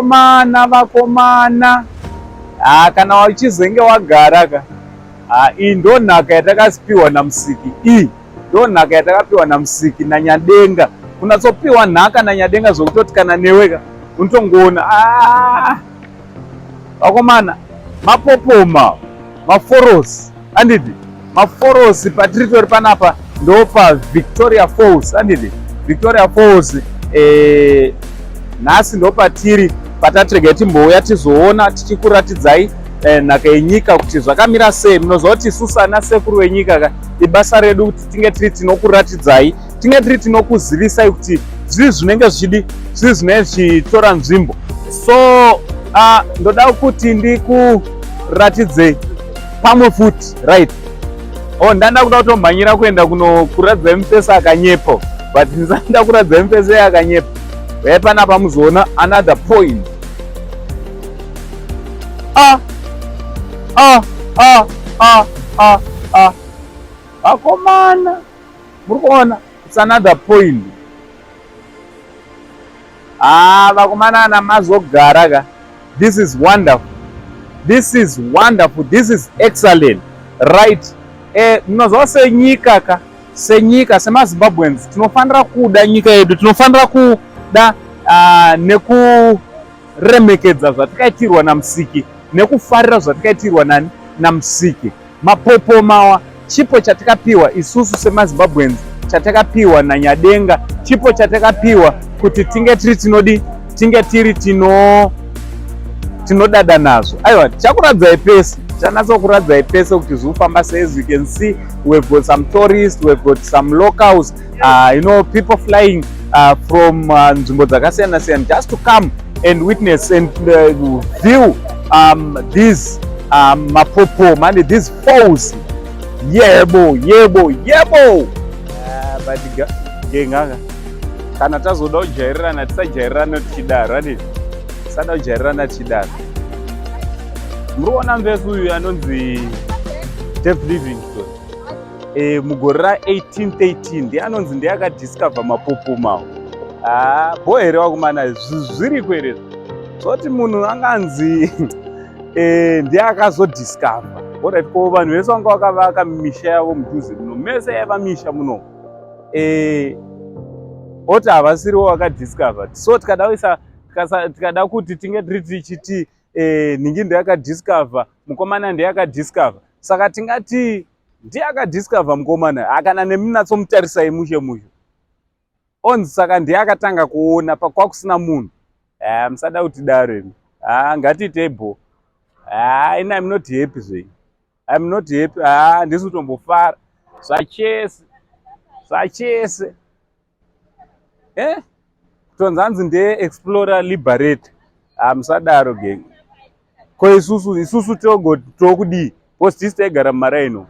Vakomana vakomana, haa kana uchizenge wagara ka, haa iyi ndo nhaka yatakapiwa naMusiki, iyi ndo nhaka yatakapiwa naMusiki naNyadenga. Unatsopiwa nhaka naNyadenga zvokutoti kana newe ka unotongoona ah, vakomana mapopoma maforosi andidi maforosi patiri tori panapa ndopa Victoria Falls andidi Victoria Falls eh, nhasi ndopatiri patatirega timbouya tizoona tichikuratidzai eh, nhaka yenyika kuti zvakamira sei. Munoziva kuti isusu ana sekuru venyika ka ibasa redu kuti tinge tiri tinokuratidzai tinge tiri tinokuzivisai kuti zvii zvinenge zvichidi zvii zvinenge zvichitora nzvimbo. So ndoda kuti ndikuratidzei pamwe futi right. Oh, ndanda kuda kutomhanyira kuenda kunokuratidza mufesi akanyepa, but ndisanda kuratidza mufesi akanyepa. Uyai panapa muzoona another point. Ah, ah, ah, ah, ah, ah. Vakomana, muri kuona, it's another point. Ah, vakomana ana mazogara ka. This is wonderful. This is wonderful. This is excellent. Right. Eh, munoziva senyika ka, senyika semaZimbabweans tinofanira kuda nyika yedu, tinofanira kuda nekuremekedza zvatikaitirwa naMusiki, nekufarira zvatikaitirwa nani naMusiki. Mapopomawa chipo chatakapiwa isusu semaZimbabweans, chatakapiwa naNyadenga, chipo chatakapiwa kuti tinge tiri tinodi, tinge tiri tinodada nazvo. Aiwa, tichakuradzai pese, tichanatsokuradzai pese kuti zvinofamba sei. As you can see, we've got some tourists, we've got some locals, you know, people flying from nzvimbo dzakasiyana siyana just to come and witness and view these mapopoma and these falls. Yebo, yebo, yebo. But gengaka kana tazoda kujairirana tisajairirana tichidaro, handiti? Tisada kujairirana tichidaro. Muri kuona mvesi uyu anonzi Dave Livingstone, mugore ra 1813 ndiye anonzi ndiye akadiscover mapopomawo. Ah, bo here wakumana, zviriko here zvoti munhu anganzi ndiye akazodiscover? Alright, ko vanhu vese vanga vakavaka misha yavo mudhuze muno, mese yaiva misha muno, oti havasiriwo vakadiscover. So tikada kuisa tikada kuti tinge tiri tichiti nhingi ndiye akadiscover, mukomana ndiye akadiscover, saka tingati ndiye akadiscover mukomana akana nemunatsomutarisa mushe mushe onzi saka ndiye akatanga kuona pakwakusina munhu. Musada kuti daro imi. Ngatiitei bo. Ini I'm not happy zvenyu, I'm not happy. Handisi kutombofara zvachese zvachese. Kutonzi hanzi ndeye explorer liberator. Musadaro gang. Ko isusu tokudii? Because tisi taigara mumaraino.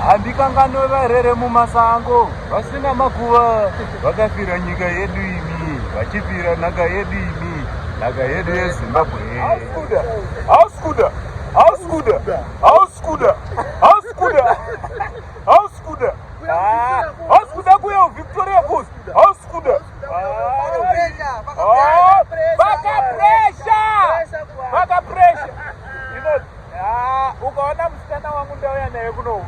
Handikanganwe varere mumasango vasina makuva, vakafira nyika yedu imi, vachifira nhaka yedu imi, nhaka yedu yeZimbabwe. Hausikuda, hausikuda, hausikuda, hausikuda, hausikuda, hausikuda, hausikuda kuya Victoria Falls, hausikuda. Vakapresha, vakapresha. Ukaona musikana wangu ndauya naye kuno,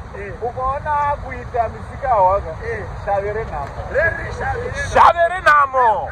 ukaona akuita misika hwaka, shave renhamo, shave renhamo.